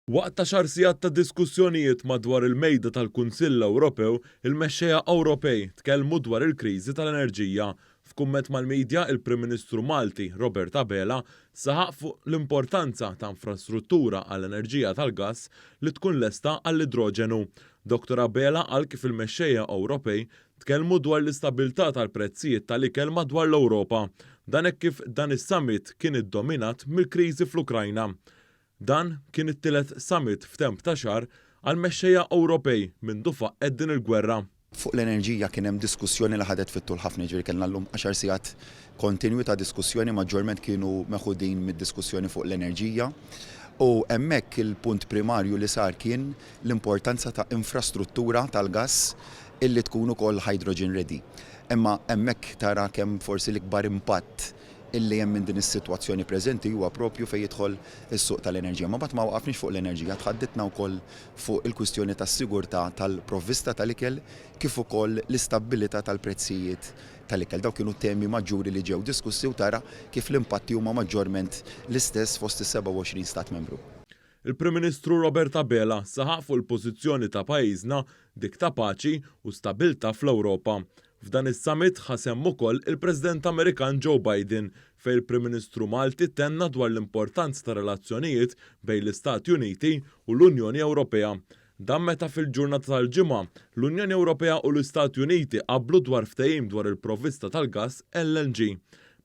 Waqt għaxar sigħat ta' diskussjonijiet madwar il-mejda tal-Kunsill Ewropew, il-mexxejja Ewropej tkellmu dwar il-kriżi tal-enerġija. F'kumment mal-midja, il-Prim Ministru Malti, Robert Abela, saħaq fuq l-importanza ta' infrastruttura għall-enerġija tal-gass li tkun lesta għall-idroġenu. Dottor Abela qal kif il-mexxejja Ewropej tkellmu dwar l-istabilità tal-prezzijiet tal-ikel madwar l-Ewropa. Dan hekk kif dan is-summit kien iddominat mill-kriżi fl-Ukrajna. Dan kien it-tielet summit f'temp ta' xahar għall-mexxejja Ewropej mindu faqqgħet din il-gwerra. Fuq l-enerġija kien hemm diskussjoni li ħadet fit-tul ħafna, jiġifieri kellna llum għaxar sigħat kontinwi ta' diskussjoni, maġġorment kienu meħudin mid-diskussjoni fuq l-enerġija. U hemmhekk il-punt primarju li sar kien l-importanza ta' infrastruttura tal-gass illi tkun ukoll hydrogen ready. Imma hemmhekk tara kemm forsi l-ikbar impatt illi hemm minn din is-sitwazzjoni preżenti huwa proprju fejn jidħol is-suq tal-enerġija. Ma mbagħad ma waqafniex fuq l-enerġija, tħadditna wkoll fuq il-kwistjoni tas-sigurtà tal-provvista tal-ikel kif ukoll l-istabbilità tal-prezzijiet tal-ikel. Dawk kienu t-temi maġġuri li ġew diskussi u tara kif l-impatti huma maġġorment l-istess fost is-27 stat membru. Il-Prim Ministru Robert Abela saħaq fuq il-pożizzjoni ta' pajjiżna, dik ta' paċi u stabilità fl-Ewropa. F'dan is-summit ħa sehem ukoll il-President Amerikan Joe Biden fejn il-Prim Ministru Malti tenna dwar l-importanza ta' relazzjonijiet bejn l-Istati Uniti u l-Unjoni Ewropea. Dan meta fil-ġurnata tal-Ġimgħa, l-Unjoni Ewropea u l-Istati Uniti qablu dwar ftehim dwar il-provvista tal-gass LNG.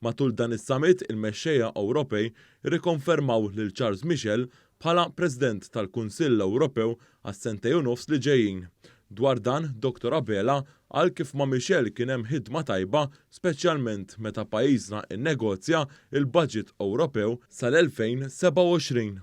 Matul dan is-summit, il-mexxejja Ewropej irrikonfermaw lil Charles Michel bħala President tal-Kunsill Ewropew għas-sentejn u nofs li ġejjin. Dwar dan, Dottor Abela qal kif ma' Michel kien hemm ħidma tajba speċjalment meta pajjiżna nnegozja l-budget Ewropew sal-2027.